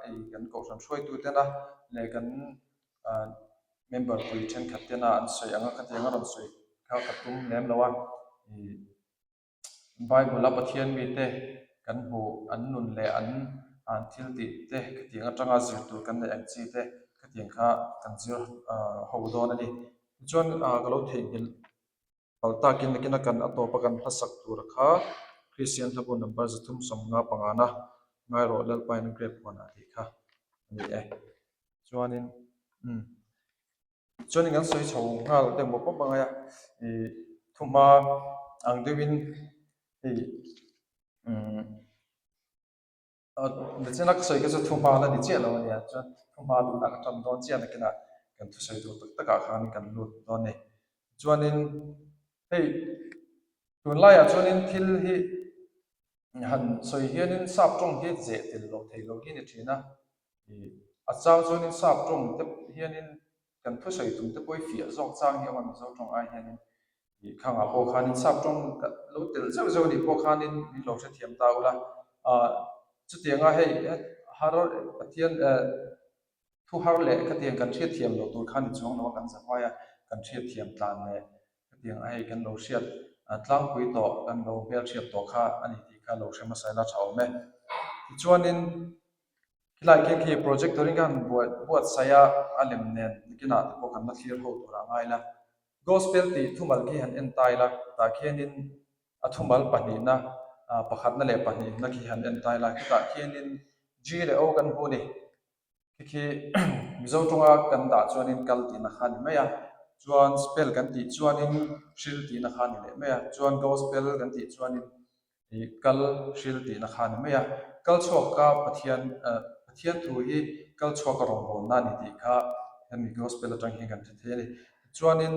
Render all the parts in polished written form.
Ei kan kohhran hruaitu tena leh kan member pui thenkhat tena an sawi ang a, khatiang a rawn sawi kha ka tum lem lo a. Ih Bible a Pathian mite kan hmuh an nun leh an an thil tih te khatiang atanga zir tur kan neih ang chi te khatiang kha kan zir ho dawn a ni. Tichuan ka lo theihnghilh Pal takin nakina kan a tawpa kan hlasak tur kha Kristian hlabu number 350 pangana ngai rawh Lalpain a grep huanah tih kha a ni e. Chuanin umm chuanin kan sawi chho nghal deuh mawp mawp angai a, ih thuhma ang deuhin hei umm. Nichina ka sawi kha chu thuhma la ni chiah lo a nia, chuan thuhma tunah ka tan dawn chiah nakinah kan thusawi tur tak takah khan kan lut dawn a ni. Chuanin hei tunlaiah chuanin thil hi han sawi hianin sap tawng hi zeh tel loh theih loh hi a ni thin a, ih a chang chuanin sap tawng te hianin kan thusawi tum te pawh hi fiah zawk chang hi a awm a Mizo tawng ai hianin Ih khangah pawh khanin sap tawng lo tel zeuh zeuh anih pawh khanin min lo hrethiam ta ula. Ah chutianga hei har Pathian eh thu har leh khatiang kan hriatthiam loh tur khan i chuang lo a kan zahmai a, kan hriatthiam tlan leh khatiang a hei kan lo hriat tlangpui tawh kan lo hmelhriat tawh kha a ni tih kha lo hre hmasa ila tha awm e. Tichuanin Khilai khi khi projector in khan buatsaih a, a lem nen nikinah te pawh kan la thlir ho tur a ngai la. Gospel tih thumal khi han en ta ila, tah khianin a thumal pahnihna, pakhatna leh pahnihna khi han en ta ila, khitah khianin G leh O kan hmu a ni. Khi khi Mizo tawnga kan dah chuanin kal tihna kha a ni mai a, chuan spell kan tih chuanin hril tihna kha a ni leh mai a, chuan gospel kan tih chuanin Ih kal hril tihna kha a ni mai a, kal chhuak ka Pathian Pathian thu hi kal chhuak a rawngbawlna a ni tih kha hemi Gospel atang hian kan hre thei a ni. Tichuanin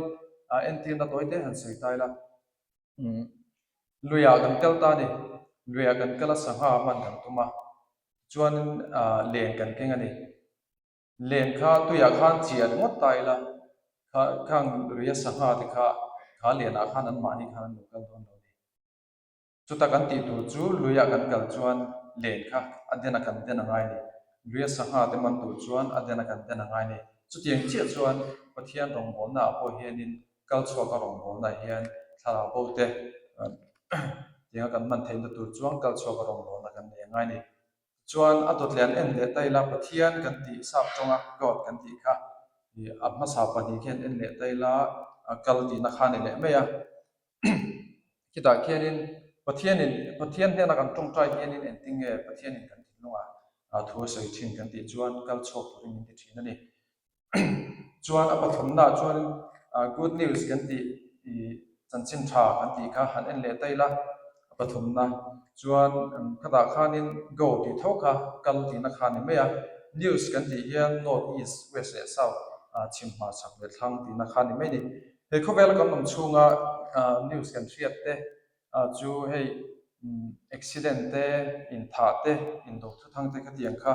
entirna tawi te han sawi ta ila, umm luiah kan kal ta a ni, luiah kan kal a sangha hman kan tum a, tichuanin len kan keng a ni. Len kha tuiah khan chiah ringawt ta ila, kha khang luia sangha te kha kha lenah khan anmahni khan an lo kal dawn lo a ni. Chuta kan tih tur chu luiah kan kal chuan len kha a den a kan den a ngai ni. Luia sangha te man tur chuan a den a kan den a ngai ni. Chutiang chiah chuan Pathian rawngbawlnaah pawh hianin kal chhuak a rawngbawlnaah hian thlarau bo te tianga kan hman theihna tur chuan kal chhuak a rawngbawlna kan nei a ngai ni. Chuan a dawt leh an en leh ta ila Pathian kan tih sap tawnga God kan tih kha a hmasa pahnih khian en leh ta ila kal tihna kha a ni leh mai a. Khitah khianin Pathianin Pathian hnena kan tawngtai hianin engtin nge Pathianin kan thinlungah thu a sawi thin kan tih chuan kal chhuak turin min ti thin a ni. Chuan a pathumnaah chuan good news kan tih ih chanchin tha kan tih kha han en leh ta ila a pathumna chuan khatah khanin go tih tho kha kal tihna kha a ni mai a. News kan tih hian north, east, west leh south chhim hma chhak leh thlang tihna kha a ni mai a ni. He khawvela kan awm chhunga news kan hriat te chu hei accident te, inthah te, indo thuthang te khatiang kha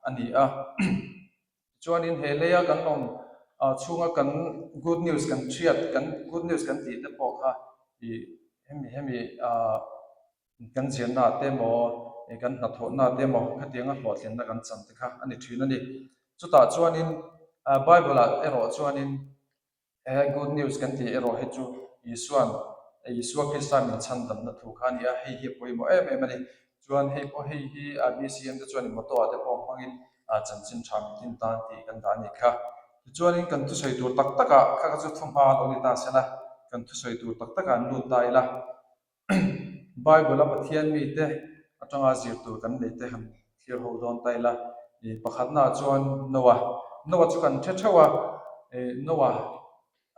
a ni a. Chuanin he leia kan awm chhunga kan good news kan hriat, kan good news kan tih te pawh kha ih hemi hemi kan zirna te emaw, kan hnathawhna te emaw khatianga hlawhtlinna kan chan te kha a ni thin a ni. Chutah chuanin Bible-ah erawh chuanin He good news kan tih erawh hi chu Isua'n Isua Krista min chhandamna thu kha a ni a, hei hi a pawimawh em em a ni. Chuan hei pawh hei hi BCM te chuan motor ah te pawh hmangin chanchin tha mitin tan tih kan dah a ni kha. Tichuanin kan thusawi tur tak takah kha kha chu thuhma lo ni ta sela, kan thusawi tur tak takah an lut ta ila. Bible a Pathian mite atanga zir tur kan neih te han thlir ho dawn ta ila, ih pakhatna ah chuan Noah, Noah chu kan hre theuh a, ih Noah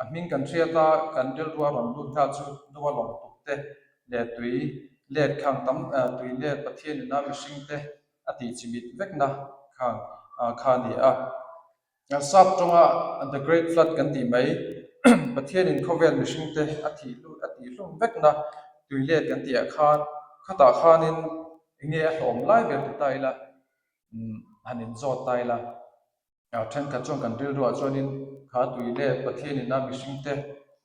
a hming kan hriat a, kan rilru a rawn lut nghal chu Noah lawng tuk te leh tui let khang tam tui let Pathian ina mihring te a tih chimit vekna khang kha a ni a. Sap tawnga The Great Flood kan tih mai, Pathianin khawvel mihringte a thih lut a tih hlum vekna tui let kan tih ah khan khatah khanin enge a hlawm lai ber ti ta ila, han inzawt ta ila, thenkhat chuan kan rilruah chuanin kha tui let Pathianin a mihringte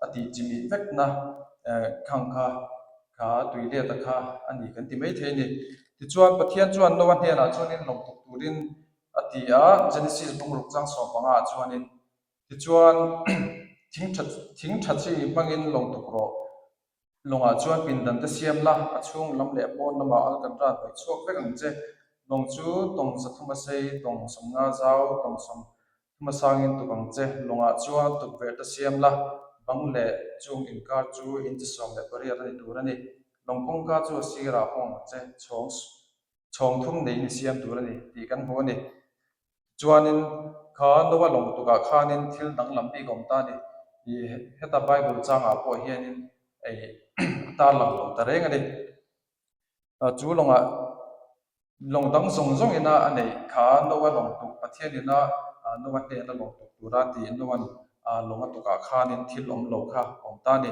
a tih chimih vekna khang kha kha tui let a kha a ni kan ti maithei a ni. Tichuan Pathian chuan Noah hnenah chuanin lawmtuk turin. A ti a, Genesis bungruk chang sawmpanga ah chuanin, Tichuan, thing tha thing tha chi hmangin lawng tuk rawh. Lawngah chuan pindan te siam la, a chhung lam leh pawn lamah alkatra hnawih chhuak vek ang che. Lawng chu tawng zathum a sei, tawng sawmnga zau, tawng sawmthum a sangin tuk ang che. Lawngah chuan tukverh te siam la, bang leh chung inkar chu inchi 18 a ni tur a ni. Lawng kawngka chu a sirah hawng ang che, chhawng chhawng thum neiin i siam tur a ni tih kan hmu a ni. Chuanin kha Noa lawng tukah khanin thil danglam bik a awm ta a ni. Ih heta Bible changah pawh hianin ei a tarlang lo ta reng a ni. Chu lawngah lawng dang zawng zawngina a neih kha Noa lawng tuk Pathianina Noa hnena lawng tuk tura tih Noa'n lawng a tukah khanin thil awm lo kha a awm ta a ni.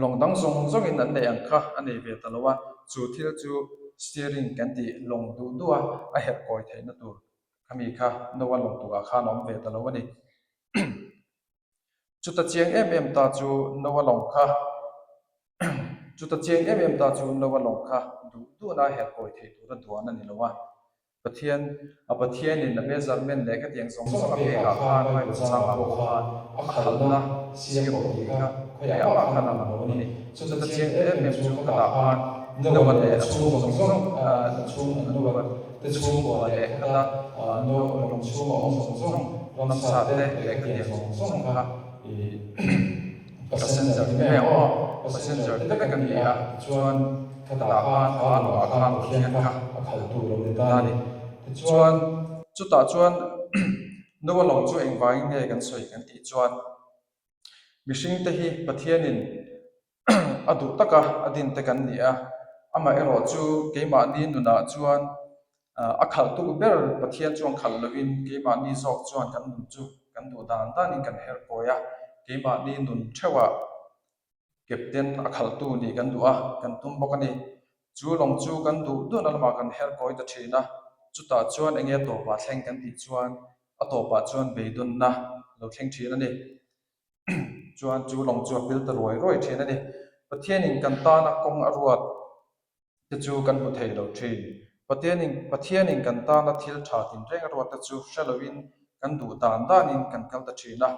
Lawng dang zawng zawngin an neih ang kha a nei ve ta lo a, chu thil chu steering kan tih lawng duh duh a, a herh kawi theihna tur khami kha Noa lawng tukah khan a awm ve ta lo a ni. Chuta chiang em em ta chu Noa lawng kha chuta chiang em em ta chu Noa lawng kha duh duhna a herh kawi theih tura duan a ni lo a, Pathian, a Pathianin a measurement leh khatiang zawng zawng a pekah khan Bible changah pawh khan a khalhna siam rawh tih kha khawiah mah khan a lang lo a ni. Chuta chiang em em chu khatah khan Noah leh a chhung zawng zawng, a chhung Noah te chhungkua leh khata Noah lawng chhunga awm zawng zawng, ramsa te leh khatiang zawng zawng kha Passenger ni mai ang aw, passenger te vek an ni a, tichuan khatah khan kha lawngah khan Pathian kha a khalh tur lo ni ta a ni. Tichuan chutah chuan Noah lawng chu engvangin nge kan sawi kan tih chuan mihring te hi Pathianin a duh taka a din te kan ni a, amaherawh chu keimahni nunah chuan A khalh tuk ber Pathian chuan khalh lovin keimahni zawk chuan kan nun chu kan duh dan danin kan her kawi a, keimahni nun theuhah captain a khalhtu nih kan duh a, kan tum bawk a ni. Chu lawng chu kan duh duhna lamah kan her kawi ta thin a, chutah chuan enge a tawpah thleng kan tih chuan a tawpah chuan beidawnna lo thleng thin a ni. Chuan chu lawng chu a pil ta ruai ruai thin a ni. Pathianin kan tana kawng a ruat. te chu kan hmu thei lo thin. Pathianin Pathianin kan tana thil tha tinreng a ruat te chu hre loin kan duh dan danin kan kal ta thin a.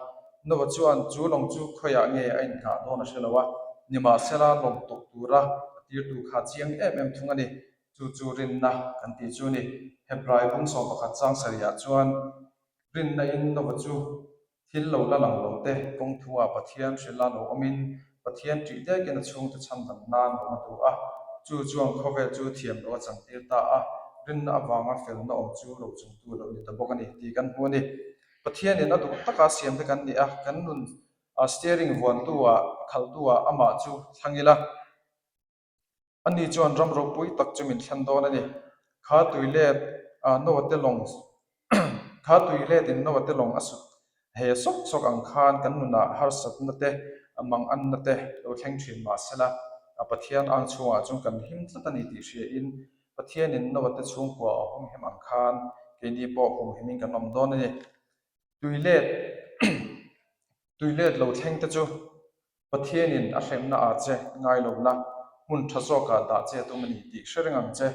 Noah chuan chu lawng chu khawiah nge a innghah dawn a hre lo a, nimahsela lawng tuk tura a tirtu kha chiang em em thung a ni. Chu chu rinna kan tih chu a ni. Hebrai bung 11 chang sarihah chuan rinna in Noah chu Thil lo la lang lo te kawng thu ah Pathian hrilh a lo awmin Pathian ṭih dekin a chhungte chhandam nan lawm a duh a, chu chuan khawvel chu thiam loh a chantir ta a, rinna avanga felna awm chu rochungtu lo ni ta bawk a ni tih kan hmu a ni. Pathianin a duh taka siam te kan ni a, kan nun steering vuantu ah, khalhtu ah amah chu thlang ila. Ani chuan ram ropui tak chu min thlen dawn a ni. Kha tui let Noah te lawng kha tui let in Noah te lawng a sut he sawk sawk ang khan kan nunah harsatna te manganna te lo thleng thin mahsela Pathian ang chhungah chuan kan him tlat a ni tih hria in Pathianin Noah te chhungkua a humhim ang khan keini pawh humhimin kan awm dawn a ni. Tui let tui let lo thleng te chu Pathianin a hremna ah che ngai lo la, hmun tha zawkah dah che tum a ni tih hre reng ang che.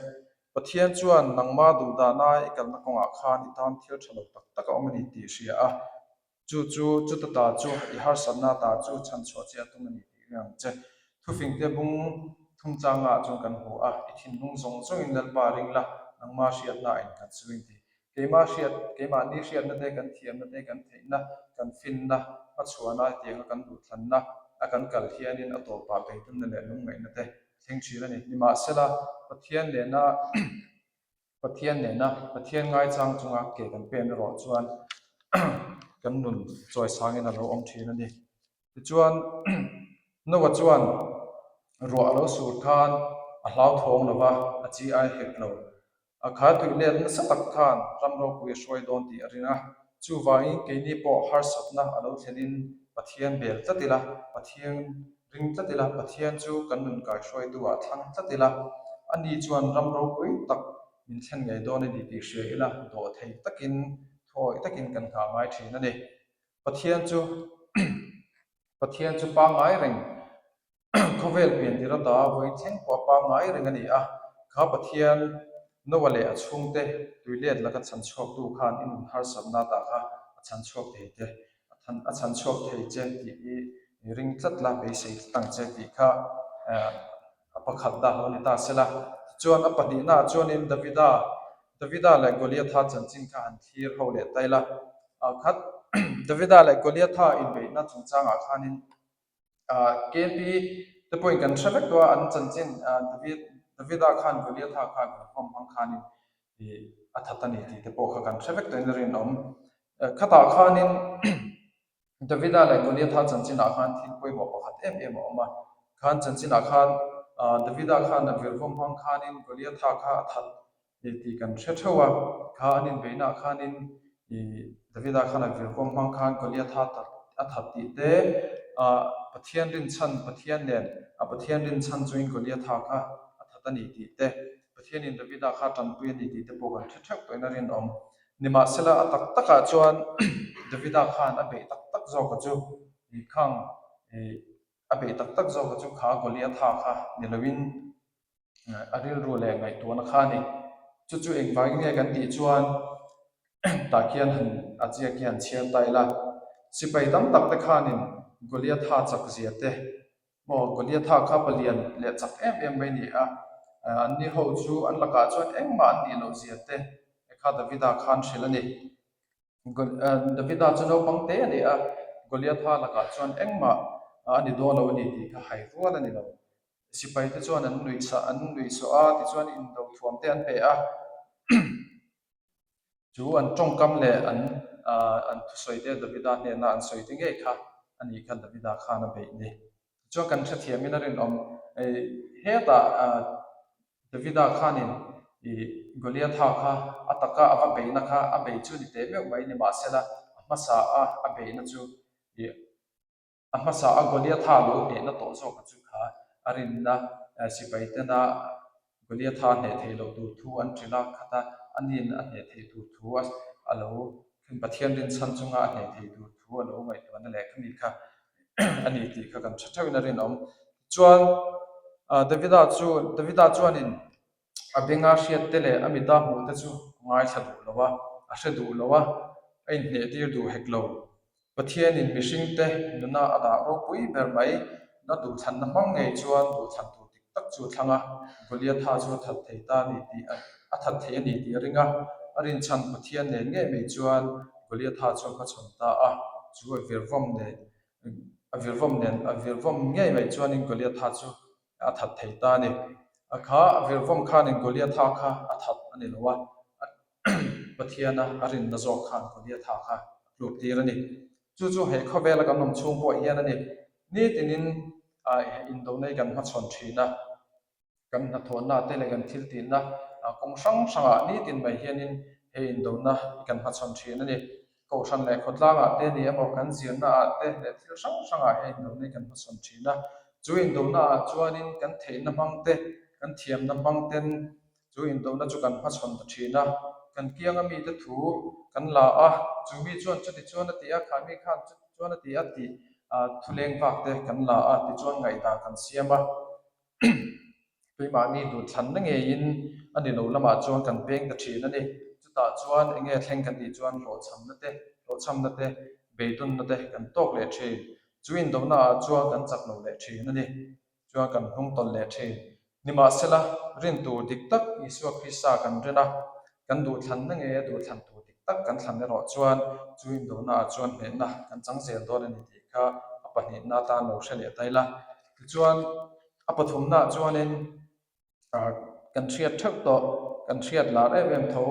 Pathian chuan nangma duh dahna i kalna kawngah khan i tan thil tha lo tak tak a awm a ni tih hria a, chu chu chuta ta chu i harsatna ta chu chhanchhuah che a tum a ni tih reng ang che. Thufingte bung thumchangah chuan kan hmu a, i thinlung zawng zawngin Lalpa ring la, nangma hriatna a innghat chu in ti. Keimah hriat, keimahni hriatna te, kan thiamna te, kan theihna, kan finna, hmachhuana tianga kan duhthlanna a kan kal hianin a tawpah beidawnna leh lungngaihna te thleng thin a ni. Nimahsela, Pathian nena Pathian nena Pathian ngaichang chunga ke kan pen erawh chuan kan nun chawisangin a lo awm thin a ni. Tichuan, Noah chuan ruah a lo sur khan a hlauthawng lova, a chi ai hek lo. A kha tui let nasa tak khan ram ropui a hruai dawn tih a ring a. Chuvangin keini pawh harsatna a lo thlenin Pathian bel tlat ila, Pathian ring tlat ila, Pathian chu kan nun kaihruaitu ah thlang tlat ila, ani chuan ram ropui tak min thlen ngei dawn a ni tih hria ila, dawhthei takin, thuawih takin kan nghah ngai thin a ni. Pathian chu Pathian chu pangngai reng khawvel pian tir ata vawiin thleng pawh a pangngai reng a ni a, kha Pathian. Noah leh a chhungte tuilet laka chhanchhuaktu khan i nun harsatna tah kha a chhanchhuak thei che, a chhanchhuak thei che tih i ring tlat la, beisei tlat ang che tih kha a pakhat dah lo ni ta se la. Tichuan a pahnihnaah chuanin Davida, Davida leh Goliatha chanchin kha han thlir ho leh ta ila. Khat Davida leh Goliatha inbeihna chungchangah khanin KP te pawhin kan hre vek tawh a, an chanchin David Davida khan Goliatha kha Gilhom hmang khanin ih a that a ni tih te pawh kha kan hre vek tawhin a rinawm. Khatah khanin Davida leh Goliatha chanchinah khan thil pawimawh pakhat em em a awm a, khan chanchinah khan Davida khan a virvawm hmang khanin Goliatha kha a that Tih tih kan hre theuh a, kha an inbeihnaah khanin ih Davida khan a virvawm hmang khan Goliatha a that tih te, ah Pathian rinchhan Pathian nen a Pathian rinchhan chungin Goliatha kha a that a ni tih te, Pathianin Davida kha a tanpui a ni tih te pawh kan hre theuh tawhin a rinawm. Nimahsela a tak takah chuan Davida khan a beih tak tak zawka chu ih khang ih a beih tak tak zawka chu kha Goliatha kha ni loin a rilru leh ngaihtuahna kha a ni. Chu chu engvangin nge kan tih chuan tah khian han a ziak hi han chhiar ta ila. Sipai tam tak te khanin Goliatha chak zia te maw Goliatha kha palian leh chak em em mai ni a, anni ho chu an lakah chuan engmah an nih loh zia te kha Davida khan hrilh a ni. Davida chu naupang te a ni a, Goliatha lakah chuan engmah a ni dawn lo a ni tih kha hai rual a ni lo. Sipai te chuan an nuih sah an nuih sawh a, tichuan indo thuam te an pe a. Chu an tawngkam leh an an thusawi te Davida hnena an sawi te ngei kha a nih kha Davida khan a beih ni. Tichuan kan hrethiamin a rinawm hetah Davida khanin ih Goliatha kha a taka a va beihna kha a bei chu ni teh meuh mai nimahsela a hmasa a a beihna chu ih A hmasa a Goliatha lo hnehna tawh zawka chu kha a rinna sipai tena Goliatha hneh theih loh tur thu an hrilh a, khata a nin a hneh theih tur thu a lo Pathian rinchhan chunga a hneh theih tur thu a lo ngaihtuahna leh khami kha a ni tih kha kan hre theuhin a rinawm. Tichuan Davida chu Davida chuanin A benga hriat te leh a mita hmuh te chu a ngaithla duh lo a, a hre duh lo a, a inhneh tir duh hek lo. Pathianin mihringte nuna a dah ropui ber mai, na duhthlanna hmang ngei chuan duhthlan tur dik tak chu a thlang a, Goliatha chu a that thei ta a ni tih a that thei a ni tih a ring a, a rinchhan Pathian nen ngei mai chuan Goliatha chu a hmachhawn ta a, chu a virvawm nen a virvawm nen a virvawm ngei mai chuanin Goliatha chu a that thei ta a ni. A kha a virvawm khanin Goliatha kha a that a ni lo a, Pathiana a rinna zawk khan Goliatha kha a tluk tir a ni. Chu chu he khawvela kan awm chhung pawh hian a ni. Nitinin indona hi kan hmachhawn thin a, kan hnathawhna te leh kan thiltihna kawng hrang hrangah nitin mai hianin he indona hi kan hmachhawn thin a ni. Kohhran leh khawtlangah te ni emaw kan zirnaah te leh thil hrang hrangah he indona hi kan hmachhawn thin a. Chu indonaah chuanin kan theihna hmang te, kan thiamna hmang ten chu indona chu kan hmachhawn ta thin a. Kan kianga mite thu kan la a, chu mi chuan chuti chuan a ti a, kha mi khan chuti chuan a ti a tih thuleng vak te kan la a, tichuan ngaihdan kan siam a. Keimahni duhthlanna ngeiin a ni lo lamah chuan kan peng ta thin a ni. Chutah chuan eng nge thleng kan tih chuan hlawhchhamna te, hlawhchhamna te, beidawnna te kan tawk leh thin. Chu indonaah chuan kan chak lo leh thin a ni. Chuan kan hnung tawlh leh thin. Nimahsela, rin tur dik tak Isua Krista kan rin a, kan duhthlanna ngeia duhthlan tur dik tak kan thlan erawh chuan chu indonaah chuan hnehna kan chang zel dawn a ni tih kha a pahnihna atan lo hre leh ta ila. Tichuan, A pathumnaah chuanin kan hriat theuh tawh, kan hriat lar em em tho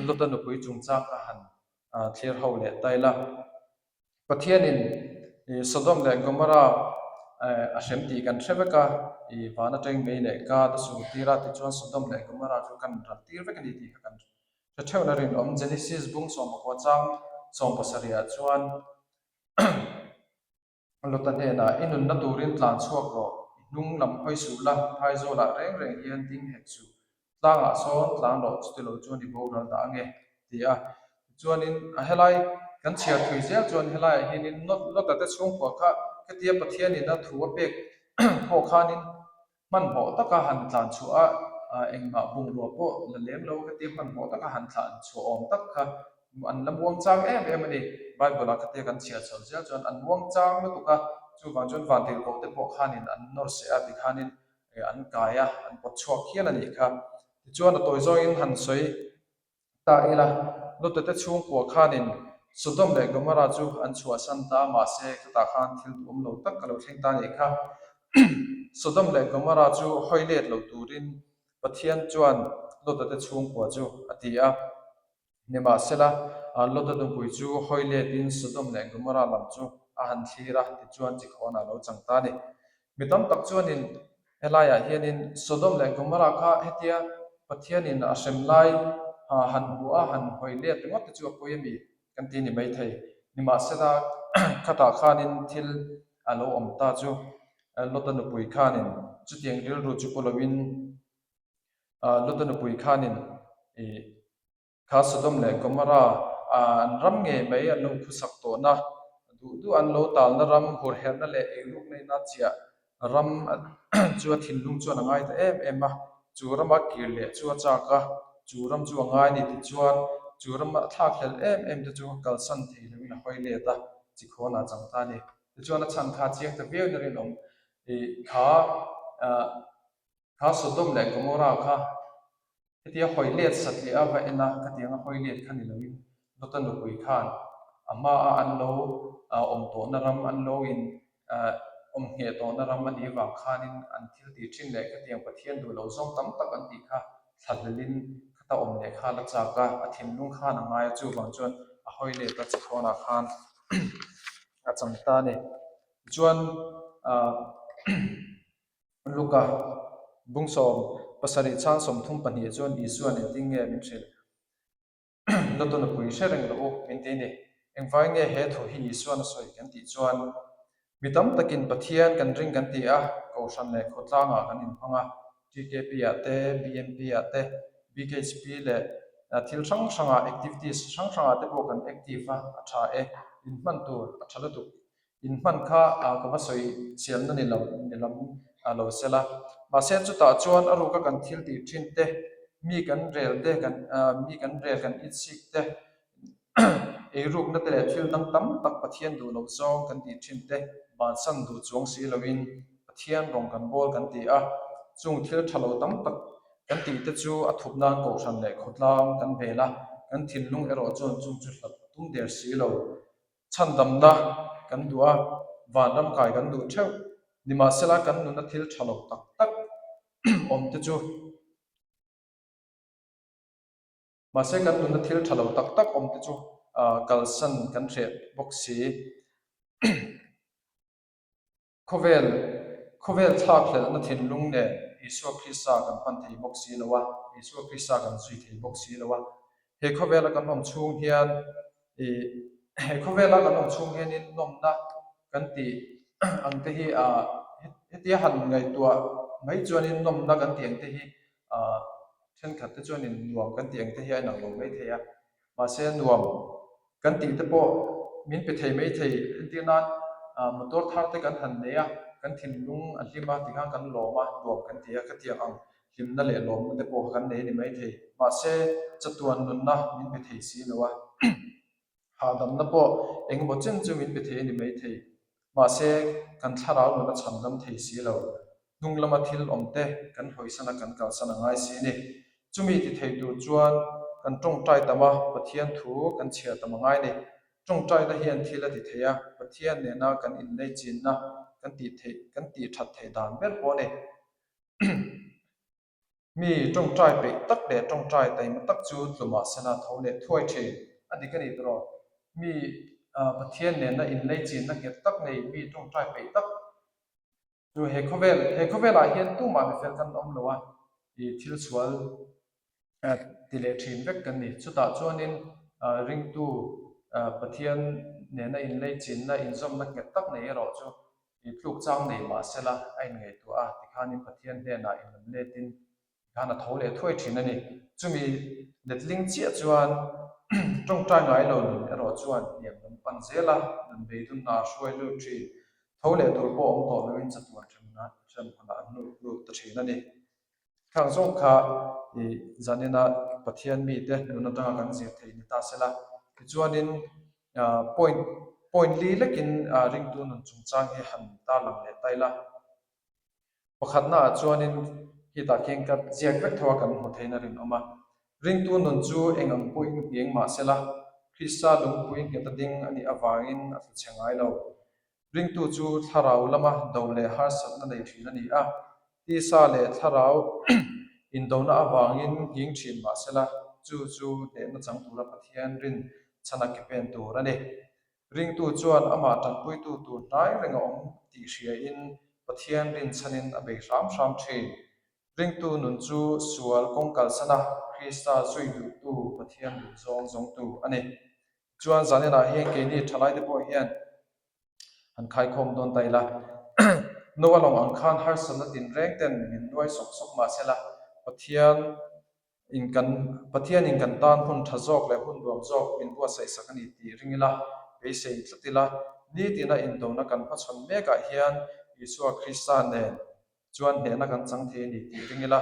Lota nupui chungchang kha han thlir ho leh ta ila. Pathianin Sodom leh Gomorrah a hrem tih kan hre vek a, van atangin mei leh Gad a sur tir a, tichuan Sodom leh Gomorrah chu kan ral tir vek a ni tih kha kan hre theuhna rinawm. Genesis bung sawmpakua chang sawmpasarihah chuan Lota hnenah, I nunna turin tlan chhuak rawh, i hnung lam hawi suh la, phaizawlah reng reng hian ding hek suh. Tlangah sawn tlan rawh, chutilo chuan i boral dah ange, ti a. Tichuanin, a helai kan chhiar thui zel chuan helaiah hianin Lota te chhungkua kha khatia Pathianin a thu a pek pawh khanin hmanhmawh taka han tlan chhuah a. Engmah bungrua pawh la lem lo khatia hmanhmawh taka han thlah an chhuah awm tak kha an la muang chang em em a ni. Bible-ah khatia kan chhiah chho zel chuan an muang chang lutuk a, chuvang chuan vantirhkoh te pawh khanin an nawr seh a tikhanin an kai a, an pawt chhuak hial a nih kha. Tichuan a tawi zawngin han sawi Ta ila, Lota te chhungkua khanin Sodom leh Gomorrah chu an chhuahsan ta, mahse khatah khan thil duhawm lo tak ka lo thleng ta nih kha. Sodom leh Gomorrah chu hawi let lo turin Pathian chuan Lota te chhungkua chu a ti a. Nimahsela, Lota nupui chu hawi letin Sodom leh Gomorrah lam chu a han thlir a, tichuan chikhawnah a lo chang ta a ni. Mi tam tak chuanin helaiah hianin Sodom leh Gomorrah kha hetia Pathianin a hrem lai han hmuh a, han hawi let ringawt te chu a pawi a mi kan ti ni maithei. Nimahsela khatah khanin thil a lo awm ta chu Lota nupui khanin chutiang rilru chu pu loin Lota nupui khanin ih Kha Sodom leh Gomorrah an ram ngei mai an lo khusak tawhna, duh duh an lo talna ram, hurherhna leh eirukna ina chiah ram chu a thinlung chuan a ngai ta em em a, chu rama kir leh chu a chak a, chu ram chu a ngai ni tichuan chu rama thlak hlelh em em te chu kalsan thei loin a hawi let a, chikhawnah a chang ta a ni. Tichuan a chhan kha chiang ta viau in a rinawm. Kha kha Sodom leh Gomorrah kha Hetia hawi let satliah a va en a, khatianga hawi let kha ni loin Lota nupui khan a hmaa an lo awm tawhna ram, an lo in awm ngheh tawhna ram a nih vang khanin an thil tih thin leh khatiang Pathian duh loh zawng tam tak an tih kha thlahlelin khata awm leh kha la chak a, a thinlung khan a ngai a, chuvang chuan a hawi let a chikhawnah khan a chang ta a ni. Tichuan Luka, Bungsawm, pasarih chhang 32 chuan Isua'n engtin nge min hrilh? Lawta nupui hre reng rawh u, min ti ni. Engvai nge he thu hi Isua'n a sawi kan tih chuan, mi tam takin Pathian kan ring kan ti a, Kohhran leh khawtlangah kan inhmang a, TKP-ah te, BMP-ah te, BKHP leh thil hrang hrangah, activities hrang hrangah te pawh kan active a, a tha e, inhman tur a tha lutuk. Inhman kha ka va sawi chianna ni lo ni lam lo sela. Mahse chutah chuan a ruka kan thil tih thin te, mi kan rel te, kan mi kan rel kan itsik te, eirukna te leh thil dang tam tak Pathian duh loh zawng kan tih thin te bansan duh chuang si loin Pathian rawng kan bawl kan ti a. Chung thil tha lo tam tak kan tih te chu a thup nan kohhran leh khawtlang kan vel a, kan thinlung erawh chuan chung chu hlat tum der si lo. Chhandamna kan duh a, vanram kai kan duh theuh. Nimahsela kan nuna thil tha lo tak tak awm te chu Mahse kan nuna thil tha lo tak tak awm te chu kalsan kan hreh bawk si. Khawvel, khawvel thlakhlelhna thinlung nen Isua Krista kan hman thei bawk si lo a, Isua Krista kan zui thei bawk si lo a. He khawvela kan awm chhung hian ih he khawvela kan awm chhung hianin nawmna kan tih ang te hi ah hetia han ngaihtuah mai chuanin nawmna kan tih ang te hi ah thenkhat te chuanin nuam kan tih ang te hi a inang lo mai thei a. Mahse nuam kan tih te pawh min pe thei mai thei entir nan motor thar te kan han nei a, kan thinlung a hlim a tikhan kan lawm a, nuam kan ti a, khatiang ang hlimna leh lawmna te pawh kha kan nei a ni mai thei. Mahse chatuan nunna min pe thei si lo a, hahdamna pawh engemaw chen chu min pe thei a ni mai thei. Mahse kan thlarau nun a chhandam thei si lo. Hnung lama thil awm te kan hawisan a kan kalsan a ngai si a ni. Chumi ti thei tur chuan kan tawngtai tam a, Pathian thu kan chhiar tam a ngai ni. Tawngtaina hian thil a ti thei a, Pathian nena kan inlei chinna kan tih theih kan tih that theih dan ber pawh a ni. Mi tawngtai peih tak leh tawngtai taima tak chu tlumah sena tho leh thuai thin a dik a ni tawh. Mi Pathian nena inlei chinna nghet tak nei mi tawngtai peih tak Chu he khawvel, he khawvelah hian tumah mifel kan awm lo a, i thil sual ti leh thin vek kan ni. Chutah chuanin ringtu Pathian nena inlei chinna, inzawmna nghet tak nei erawh chu i tluk chang nei mah sela a inngaihtuah a, tikhanin Pathian hnenah inlam letin Tikhan a tho leh thuai thin a ni. Chumi letling chiah chuan tawngtai ngai lo nun erawh chuan hniam lam pan zel a, nun beidunna a hruai lut thin. Tho leh tur pawh awm tawh loin chatuan hremna hremhmunah an lut lut ta thin a ni. Khang zawng kha i zanina Pathian mite nun atanga kan zir thei ni ta sela. Tichuanin point point li lekin ringtu nun chungchang hi han tarlang leh ta ila. Pakhatnaah chuanin hitah khian ka ziak vek tho a kan hmu theihna rinawm a. Ringtu nun chu eng ang pawhin ngheng mah sela, Krista lungpui nghet a ding a nih avangin a tlu chhe ngai lo. Ringtu chu thlarau lama do leh harsatna nei thin a ni a, tisa leh thlarau indona avangin nghing thin mah sela, chu chu hnehna chang tura Pathian rin chhana ke pen tur a ni. Ringtu chuan amah tanpuitu tur hnai reng a awm tih hriain Pathian rinchhanin a bei hram hram thin. Ringtu nun chu sual kawng kalsana Krista zui duhtu Pathian duh zawng zawngtu a ni. Chuan zaninah hian keini thalaite pawh hian han khaikhawm dawn ta ila. Noa lawng ang khan harsatna tinreng ten min nuai sawk sawk mahsela Pathian In kan Pathianin kan tan hun tha zawk leh hun nuam zawk min buatsaih sak a ni tih ring ila, beisei tlat ila, nitina indona kan hmachhawn mekah hian Isua Krista nen chuan hnehna kan chang thei a ni tih ring ila,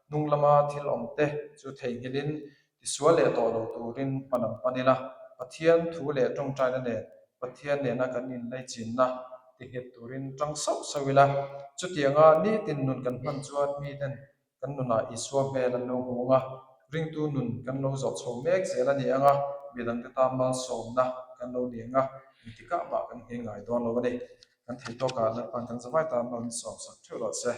hnung lama thil awm te chu theihnghilhin tisual leh tawh lo turin hma lam pan ila, Pathian thu leh tawngtaina nen Pathian nena kan inlaichinna tinghet turin tang sauh sauh ila, chutianga nitin nun kan hman chuan miten Kan nunah Isua hmel an lo hmu ang a, ringtu nun kan lo zawh chho mek zel a ni ang a, midangte tan malsawmna kan lo ni ang a, engtikah mah kan ngheng ngai dawn lo a ni. Kan thei tawkah Lalpan kan zavai tan lo insawmsak theuh rawh se.